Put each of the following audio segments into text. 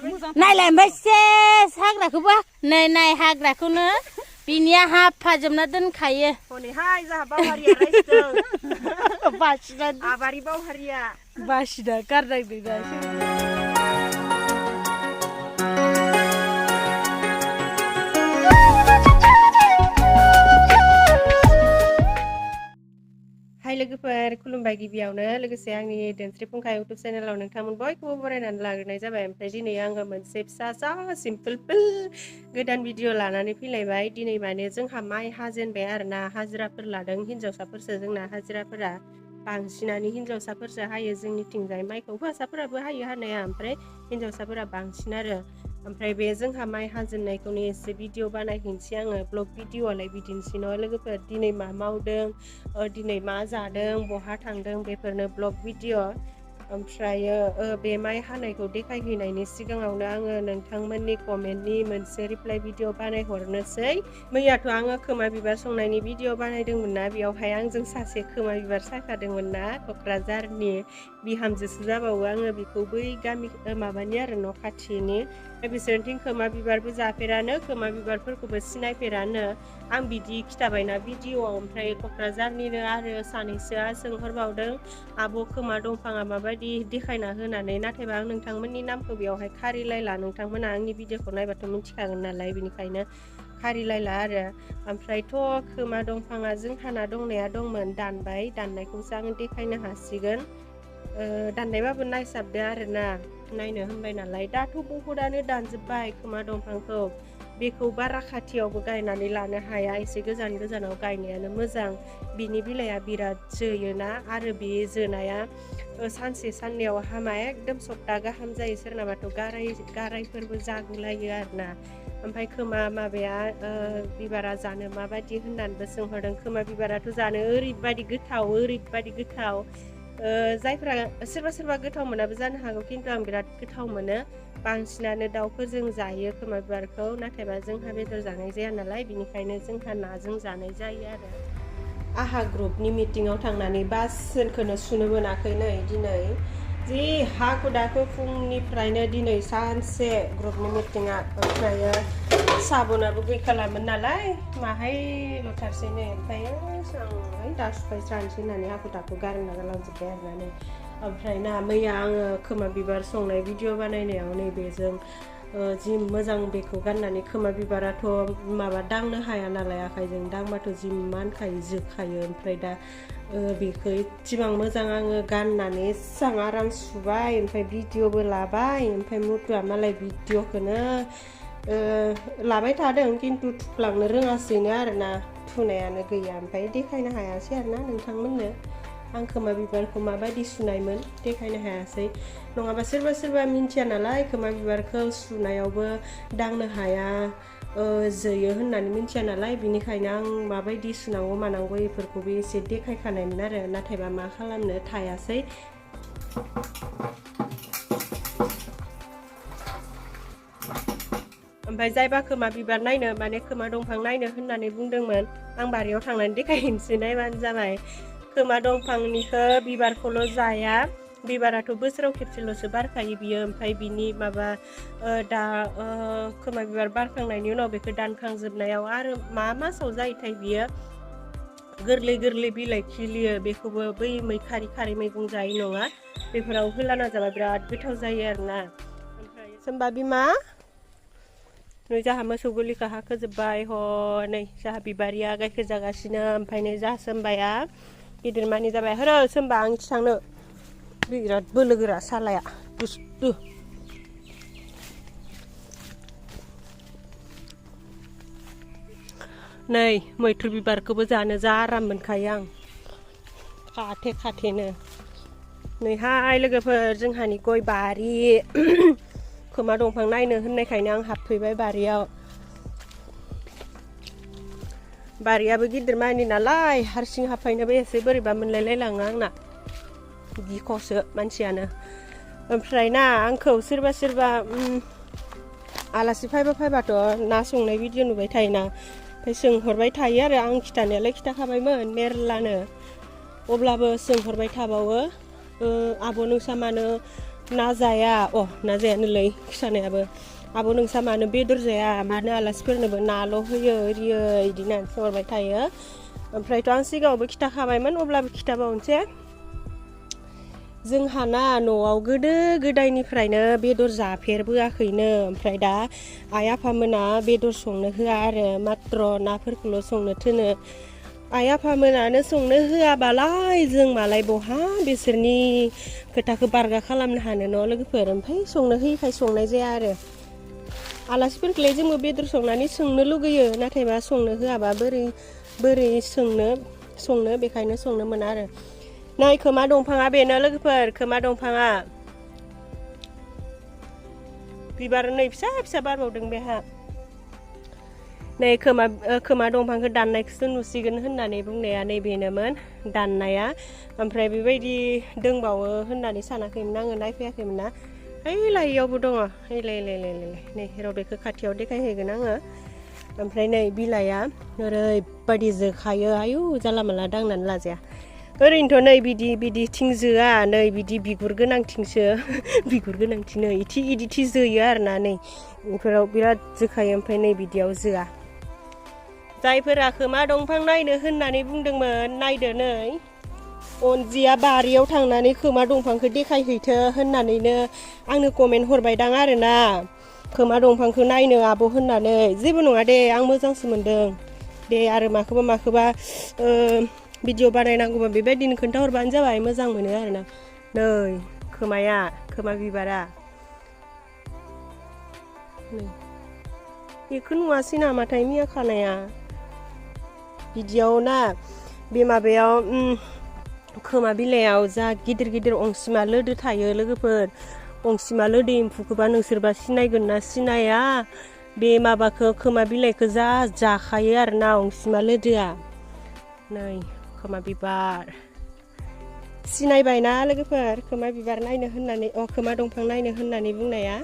नायलाय ओमफ्राय सेस हाग्राखौबो नाय हाग्राखौनो बिनिया हाफाजोबना दोनखायो हनैहाय जाहा बावहारिया रायजों बासिना आबारि बावहारिया बासिना गारनांदों दासो हाय लोगोफोर खुलुमबाय गिबियावनो लोगोसे आंनि दोनस्रि फुंखा इउटुब चेनेलाव नोंथांमोन बयखौबो बरायनानै लाग्रोनाय जाबाय ओमफ्राय दिनै आङो मोनसे फिसा सिम्पोल गोदान भिडिअ लानानै फैलायबाय दिनै माने जोंहा माइ हाजेनबाय आरोना हाजिराफोर लादों हिनजावसाफोरसो जोंना हाजिराफोरा बांसिनानो हिनजावसाफोरसो हायो जोंनिथिंजाय माइखौ हौवासाफोराबो हायो हानाया ओमफ्राय हिनजावसाफोरा बांसिन आरो ओमफ्राय बे जोंहा माइ हाजेननायखौनो एसे भिडिअ बानायहैनोसै आङो ब्लग भिडिअआलाय बिदिनोसै न' लोगोफोर दिनै मा मावदों दिनै मा जादों बहा थांदों बेफोरनो ब्लग भिडिअ ओमफ्रायो बे माइ हानायखौ देखायहैनायनि सिगाङावनो आङो नोंथांमोननि कमेन्टनि मोनसे रिप्लाइ भिडिअ बानायहरनोसै मैयाथ' आङो खोमा बिबार संनायनि भिडिअ बानायदोंमोन ना बेयावहाय आंजों सासे खोमा बिबार सायखादोंमोन ना क'क्राझारनि बिहामजोसो जाबावो आङो बेखौ बै गामि माबानि आरो न' खाथिनि बिसोरनिथिं खोमा बिबारबो जाफेरानो खोमा बिबारफोरखौबो सिनायफेरानो आं बिदि खिथाबायना भिडिअआव ओमफ्राय क'क्राझारनिनो आरो सानैसोआ सोंहरबावदों आब' खोमा दंफाङा माबायदि देखायना होनानै नाथायबा आं नोंथांमोननि नामखौ बेवहाय खारिलायला नोंथांमोना आंनि भिडिअखौ नायबाथ' मिथिखागोन नालाय बेनिखायनो खारिलायला आरो ओमफ्रायथ' खोमा दंफाङा जोंहाना दंनाया दंमोन दाननायखौसो आं देखायनो हासिगोन दाननायबाबो नायसाबदो आरोना नायनो होनबाय नालाय दाथ' बहुदानो दानजोब्बाय खोमा दंफांखौ बेखौ बारा खाथियावबो गायनानै लानो हाया एसे गोजानाव गायनायानो मोजां बिनि बिलाइया बिराद जोयोना आरो बे जोनाया सानसे साननैयाव हामा एकदम सप्ता गाहाम जायो सोरनाबाथ' गारायफोरबो जागुलायो आरोना ओमफ्राय खोमा माबाया बिबारा जानो माबायदि होननानैबो सोंहरदों खोमा बिबाराथ' जानो ओरैबायदि गोथाव जायफ्रा सोरबा गोथाव मोनाबो जानो हागौ खिन्थु आं बिराद गोथाव मोनो बांसिनानो दाउफोरजों जायो खोमा बिबारखौ नाथायबा जोंहा बेदर जानाय जाया नालाय बिनिखायनो जोंहा नाजों जानाय जायो आरो आहा ग्रुपनि मिटिङाव थांनानै बासखौनो सुनो मोनाखै नै दिनै जि हाखु दाखु फुंनिफ्रायनो दिनै सानसे ग्रुपनि मिटिङा ओमफ्रायो साबनाबो गैखालामोन नालाय माहाय लथारसै नै ओमफ्राय दा सुफायस्रानोसै होननानै हाखु दाखु गारना गालांजोब्बाय आरोना नै ओमफ्राय ना मैया आङो खोमा बिबार संनाय भिडिअ बानायनायाव नैबेजों जि मोजां बेखौ गाननानै खोमा बिबाराथ' माबा दांनो हाया नालाय आखाइजों दांबाथ' जि मानखायो जोखायो ओमफ्राय दा बेखौ एसेबां मोजां आङो गाननानै एसेबां आराम सुबाय ओमफ्राय भिडिअबो लाबाय ओमफ्राय मुथुआ मालाय भिडिअखौनो लाबाय थादों खिन्थु थुफ्लांनो रोङासैनो आरोना थुनायानो गैया ओमफ्राय देखायनो हायासै आरोना नोंथांमोननो आं खोमा बिबारखौ माबायदि सुनायमोन देखायनो हायासै नङाबा सोरबा मिन्थिया नालाय खोमा बिबारखौ सुनायावबो दांनो हाया जोयो होननानै मिन्थिया नालाय बिनिखायनो आं माबायदि सुनांगौ मानांगौ बेफोरखौबो एसे देखायखानायमोन आरो नाथायबा मा खालामनो थायासै ओमफ्राय जायबा खोमा बिबार नायनो माने खोमा दंफां नायनो होननानै बुंदोंमोन आं बारियाव थांनानै देखायहैनोसै नायबानो जाबाय खोमा दंफांनिखौ बिबारखौल' जाया बिबाराथ' बोसोराव खेबसेल'सो बारखायो बियो ओमफ्राय बिनि माबा दा खोमा बिबार बारखांनायनि उनाव बेखौ दानखांजोबनायाव आरो मा मासाव जायोथाय बियो गोरलै बिलाइ खिलियो बेखौबो बै खारै मैगं जायो नङा बेफोराव होलाना जाबा बिराद गोथाव जायो आरोना ओमफ्राय सोमबा बिमा नै जाहा मोसौ गलिखौ हाखोजोब्बाय नै जाहा बिबारिया गाइखेर जागासिनो ओमफ्राय नै जाहा सोमबाया गिदिर मानि जाबाय हेरो सोमबा आं थांनो बिराद बोलो गोरा सालाया दुस्थु नै मैथ्रु बिबारखौबो जानो जा आराम मोनखायो आं खाथेनो नैहाय लोगोफोर जोंहानि गय बारि खोमा दंफां नायनो होननायखायनो आं हाबफैबाय बारियाबो गिदिर मानि नालाय हारसिं हाबफैनोबो एसे बोरैबा मोनलायलाङो आंना गिख'सो मानसियानो ओमफ्राय ना आंखौ सोरबा आलासि फैबाथ' ना संनाय भिडिअ नुबाय थायोना ओमफ्राय सोंहरबाय थायो आरो आं खिथानायालाय खिथाखाबायमोन मेरलानो अब्लाबो सोंहरबाय थाबावो आब' नोंसा मानो ना जाया ना जाया नोलै खिथानायाबो आब' नोंसा मानो बेदर जाया मानो आलासिफोरनोबो नाल' होयो ओरियो इदि होननानै सोंहरबाय थायो ओमफ्रायथ' आं सिगाङावबो खिथाखाबायमोन अब्लाबो खिथाबावनोसै जोंहाना न'आव गोदो गोदायनिफ्रायनो बेदर जाफेरबोआखैनो ओमफ्राय दा आइ आफामोना बेदर संनो होआ आरो मात्र नाफोरखौल' संनो थिनो आइ आफामोनानो संनो होआबालाय जों मालाय बहा बिसोरनि खोथाखौ बारगा खालामनो हानो न' लोगोफोर ओमफ्राय संनो होयिखाय संनाय जाया आरो आलासिफोरखौलाय जोंबो बेदर संनानै सोंनो लुगैयो नाथायबा संनो होआबा बोरै संनो बेखायनो संनो मोना आरो नै खोमा दंफाङा बेनो लोगोफोर खोमा दंफाङा बिबार नै फिसा फिसा बारबावदों बेहा नै खोमा दंफांखौ दाननायखौसो नुसिगोन होननानै बुंनाया नै बेनोमोन दाननाया ओमफ्राय बेबायदि दंबावो होननानै सानाखैमोन आङो नायफैयाखैमोन ना ओइलाय इयावबो दङ ओइलाय नै र' बेखौ खाथियाव देखायहैगोन आङो ओमफ्राय नै बिलाइआ ओरैबायदि जोखायो आयु जाला माला दांनानै लाजाया ओरैनोथ' नै बिदिथिं जोआ नै बिदि बिगुर गोनांथिंसो बिगुर गोनांथिनो इदि जोयो आरोना नै बेफोराव बिराद जोखायो ओमफ्राय नै बिदियाव जोआ जायफोरा खोमा दंफां नायनो होननानै बुंदोंमोन नायदो नै अनजिया बारियाव थांनानै खोमा दंफांखौ देखायहैथो होननानैनो आंनो कमेन्ट हरबायदां आरोना खोमा दंफांखौ नायनो आब' होननानै जेबो नङा दे आं मोजांसो मोनदों दे आरो माखौबा भिडिअ बानायनांगौबा बेबायदिनो खोन्थाहरबानो जाबाय मोजां मोनो आरोना नै खोमा बिबारा नै बेखौ नुवासै नामाथाय मिया खानाया बिदियाव ना बे माबायाव खोमा बिलाइयाव जा गिदिर अंसिमा लोदो थायो लोगोफोर अंसिमा लोदो एम्फौखौबा नोंसोरबा सिनायगोन ना सिनाया बे माबाखौ खोमा बिलाइखौ जाखायो आरोना अंसिमा लोदोआ नै खोमा बिबार सिनायबायना लोगोफोर खोमा बिबार नायनो होननानै खोमा दंफां नायनो होननानै बुंनाया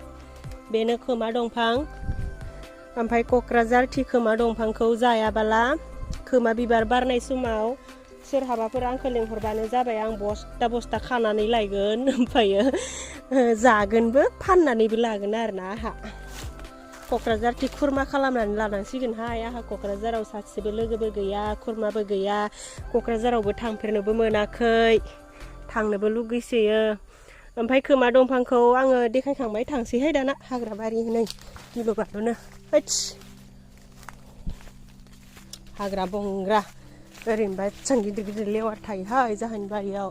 बेनो खोमा दंफां ओमफ्राय क'क्राझार थि खोमा दंफांखौ जायाबाला खोमा बिबार बारनाय समाव सोरहाबाफोर आंखौ लेंहरबानो जाबाय आं बस्ता खानानै लायगोन ओमफ्रायो जागोनबो फाननानैबो लागोन आरोना आंहा क'क्राझार थि खुरमा खालामनानै लानांसिगोनहाय आंहा क'क्राझाराव सासेबो लोगोबो गैया खुरमाबो गैया क'क्राझारावबो थांफेरनोबो मोनाखै थांनोबो लुगैसोयो ओमफ्राय खोमा दंफांखौ आङो देखायखांबाय थांसैहाय दाना हाग्रा बारि नै गिलु बालुनो हाग्रा बंग्रा ओरैनोबा एसां गिदिर लेवार थायोहाय जाहानि बारियाव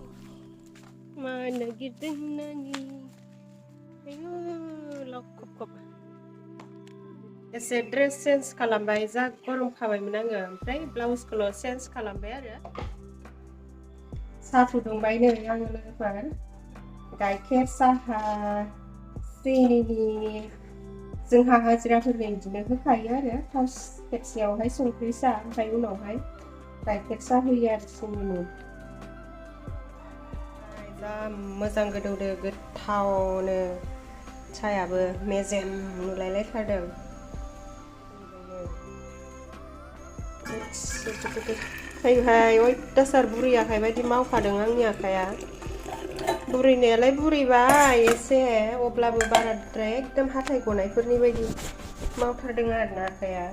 मानो गिदिं नानि आयु लखब एसे ड्रेस चेन्ज खालामबाय जा गरम खाबायमोन आङो ओमफ्राय ब्लाउसखौल' चेन्ज खालामबाय आरो साहा फुदुंबाय नै आङो लोगोफोर गाइखेर साहा सिनि जोंहा हाजिराफोरनो बिदिनो होखायो आरो फार्स्ट खेबसेयावहाय संख्रि साहा ओमफ्राय उनावहाय गाइखेर साहा होयो आरो सिनिनि जा मोजां गोदौदो गोथावनो साहायाबो मेजेम नुलायलायथारदों फैहाय अयथासार बुरै आखाइ बायदि मावखादों आंनि आखाइया बुरैनायालाय बुरैबाय एसे अब्लाबो बाराद्राय एकदम हाथाय गनायफोरनि बायदि मावथारदों आरोना आखाइया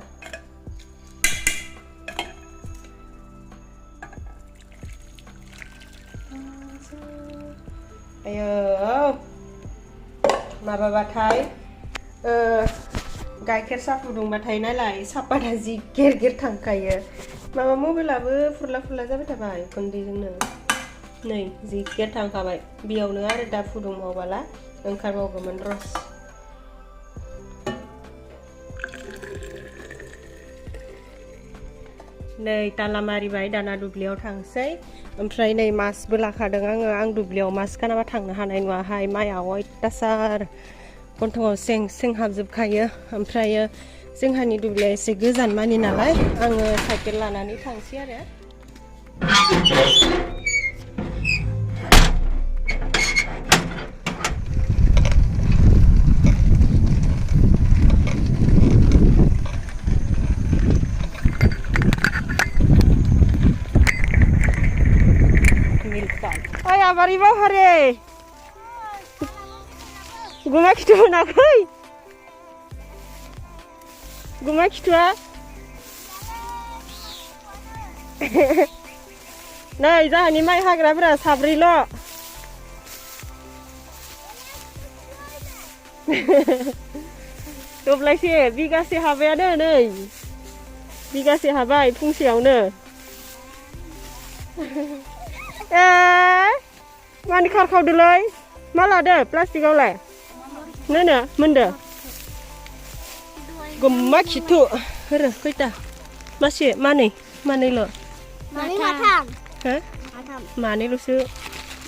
आयो माबाबाथाय गाइखेर साहा फुदुंबाथाय नालाय सापाता जि गेर थांखायो माबा मबाइलाबो फुरला जाबाय थाबाय गुन्दैजोंनो नै जि गेर थांखाबाय बेयावनो आरो दा फुदुंबावबाला ओंखारबावगौमोन रस नै ताला मारिबाय दाना दुब्लियाव थांसै ओमफ्राय नै मासबो लाखादों आं दुब्लियाव मास गानाबा थांनो हानाय नङाहाय माइआ अयथासार गन्थङाव सें हाबजोबखायो ओमफ्रायो जोंहानि दुब्लिया एसे गोजान मानि नालाय आङो साइकेल लानानै थांसै आरो Ay, arriba, Jare. गुमा खिथु मोनाखै गुमा खिथुआ नै जाहानि माइ हाग्राफोरा साब्रैल' दब्लायसे बिगासे हाबायानो नै बिगासे हाबाय फुंसेयावनो ए मानि खारखावदोलै मा लादो प्लास्टिकआवलाय नोनो मोनदो गुमा खिथु होरो खैथा मासे मानैल' मानै माथाम हो मानैल'सो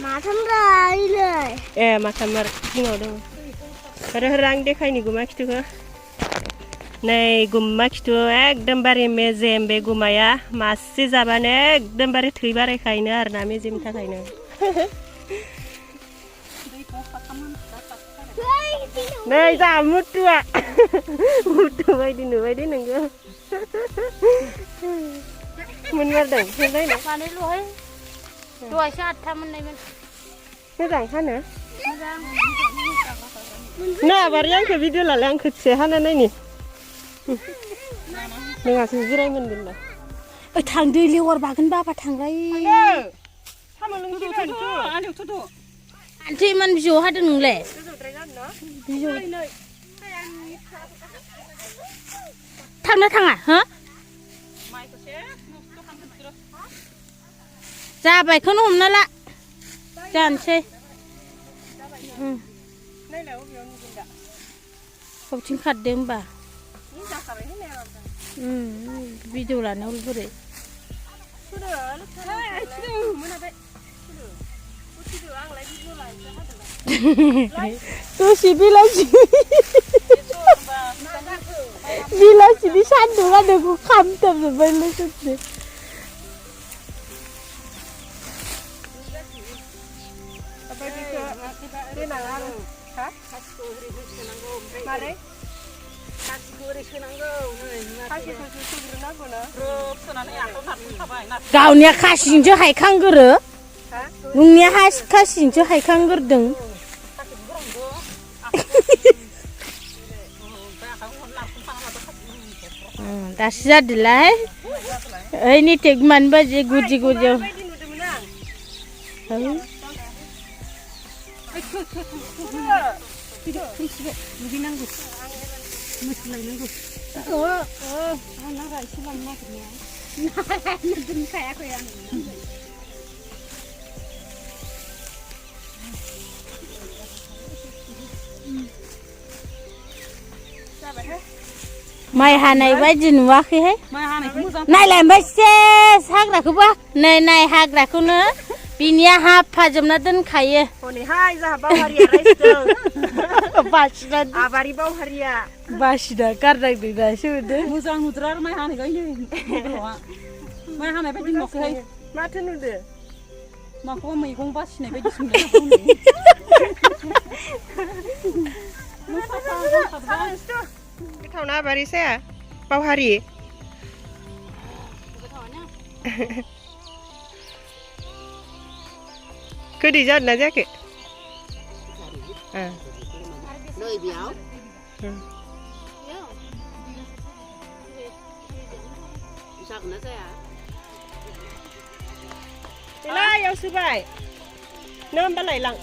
माथाम रायलै ए माथाम जिङाव दङ होरो आं देखायनि गुमा खिथुखौ नै गुमा खिथु एकदमबारे मेजेम बे गुमाया मासे जाबानो एकदमबारे थै बारायखायनो आरोना मेजेमनि थाखायनो नै जा मुथुआ मुथु बायदि नुबाय दे नोङो मोनमारदों मोनबायनो मानैल'हाय दहायसो 8था मोननायमोन मोजां हानो ना बारि आंखौ भिडिअ लालाय आं खोथिया हाना नायनि नोंहासो जिराय मोनगोन ना ओइ थांदो लेवार बागोन बाबा थांबाय आन्थि इमान बिजौ हादों नोंलाय बिजौ थांना थाङा हो जाबायखौनो हमना ला जानोसै बबेथिं खारदो होमबा भिडिअ लानायाव बोरै दसे बेलासिनि सान्दुंआ नोंखौ खामथाबजोब्बाय लोगोसे गावनिया खासिजोंसो हायखांगोरो नोंनिया खासिजोंसो हायखांगोरदों दासो जादोलाय ओइ निटेक मानो बाजि गुदि गुदियाव माइ हानाय बायदि नुवाखैहाय नायलाय ओमफ्राय सेस हाग्राखौबो नै नाय हाग्राखौनो बिनिया हाफाजोबना दोनखायो हनैहाय जाहा बावहारिया रायजों बासिना आबारि बावहारिया बासिना गारनांदों दासो मोजां नुदों आरो माइ हानायखायनो माइ हानाय बायदि नुवाखैहाय माथो नुदो माखौबा मैगं बासिनाय बायदि गोथावना आबारि साया बावहारि गोदै जादोंना जायाखै नै बेयाव जागोन ना जाया बेलायाव सोबाय नों होमबालाय लां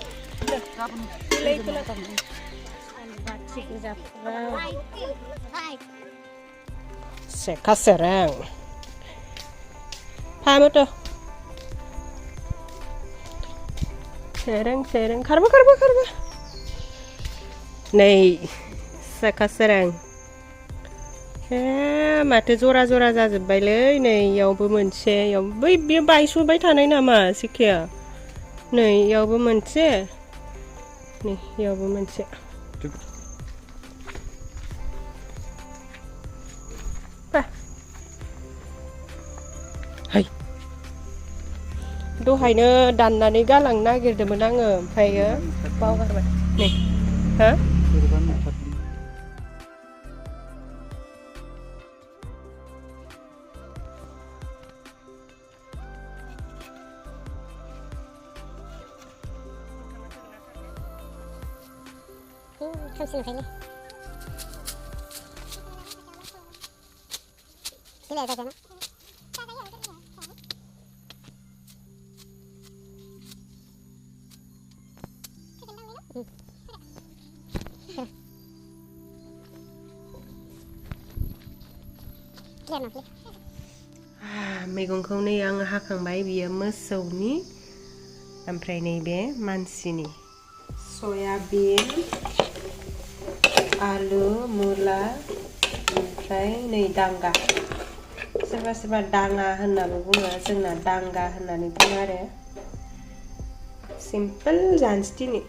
सेखा सेरें फामोथ' सेरें खारबो नै सेखा सेरें ए माथो जरा जरा जाजोब्बायलै नै इयावबो मोनसे इयाव बै बे बायसुबाय थानाय नामा सिखाया नै इयावबो मोनसे नै इयावबो मोनसे दहायनो दाननानै गालांनो नागिरदोंमोन आङो ओमफ्रायो बावगारबाय नै हो खोमसिनिफ्रायनो गेलेया जागोन मैगंखौ नै आङो हाखांबाय बियो मोसौनि ओमफ्राय नैबे मानसिनि सयाबिन आलु मुला ओमफ्राय नै दांगा सोरबा सोरबा दाङा होननाबो बुङो जोंना दांगा होननानै बुङो आरो सिम्पोल जानोसै दिनै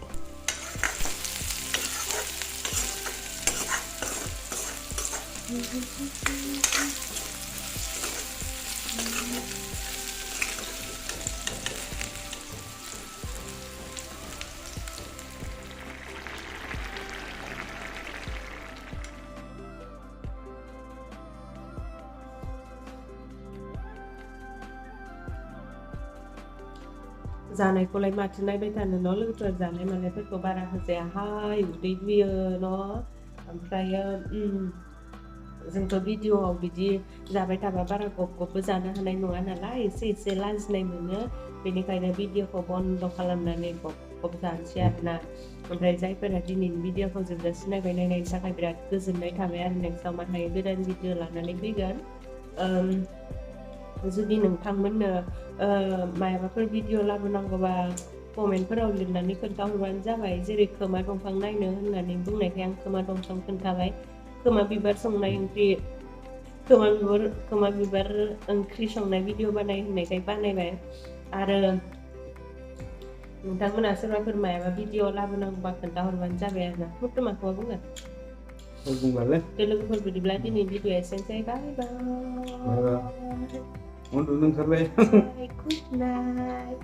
जानायखौलाय माथो नायबाय थानो न' लोगोफोर जानाय मानायफोरखौ बारा होजायाहाय उदै दुयो न' ओमफ्रायो जोंथ' भिडिअ'आव बिदि जाबाय थाबा बारा गब गबबो जानो हानाय नङा नालाय एसे लाजिनाय मोनो बेनिखायनो भिडिअ'खौ बन्द' खालामनानै गब गब जानोसै आरोना ओमफ्राय जायफोरा दिनैनि भिडिअ'खौ जोबजासिम नायनायनि थाखाय बिराद गोजोननाय थाबाय आरो नेक्स्टआव माहाय गोदान भिडिअ' लानानै फैगोन जुदि नोंथांमोननो मायाबाफोर भिडिअ' लाबोनांगौबा कमेन्टफोराव लिरनानै खोन्थाहरबानो जाबाय जेरै खोमा दंफां नायनो होननानै बुंनायखाय आं खोमा दंफां खोन्थाबाय खोमा बिबार संनाय ओंख्रि खोमा बिबार ओंख्रि संनाय भिडिअ' बानाय होननायखाय बानायबाय आरो नोंथांमोना सोरबाफोर मायाबा भिडिअ' लाबोनांगौबा खोन्थाहरबानो जाबाय आरोना मुथु माखौबा बुङो लोगोफोर बिदिब्ला दिनै भिडिअ'आ एसेनोसै बाय बाय उन्दुनो ओंखारबाय गुड नाइट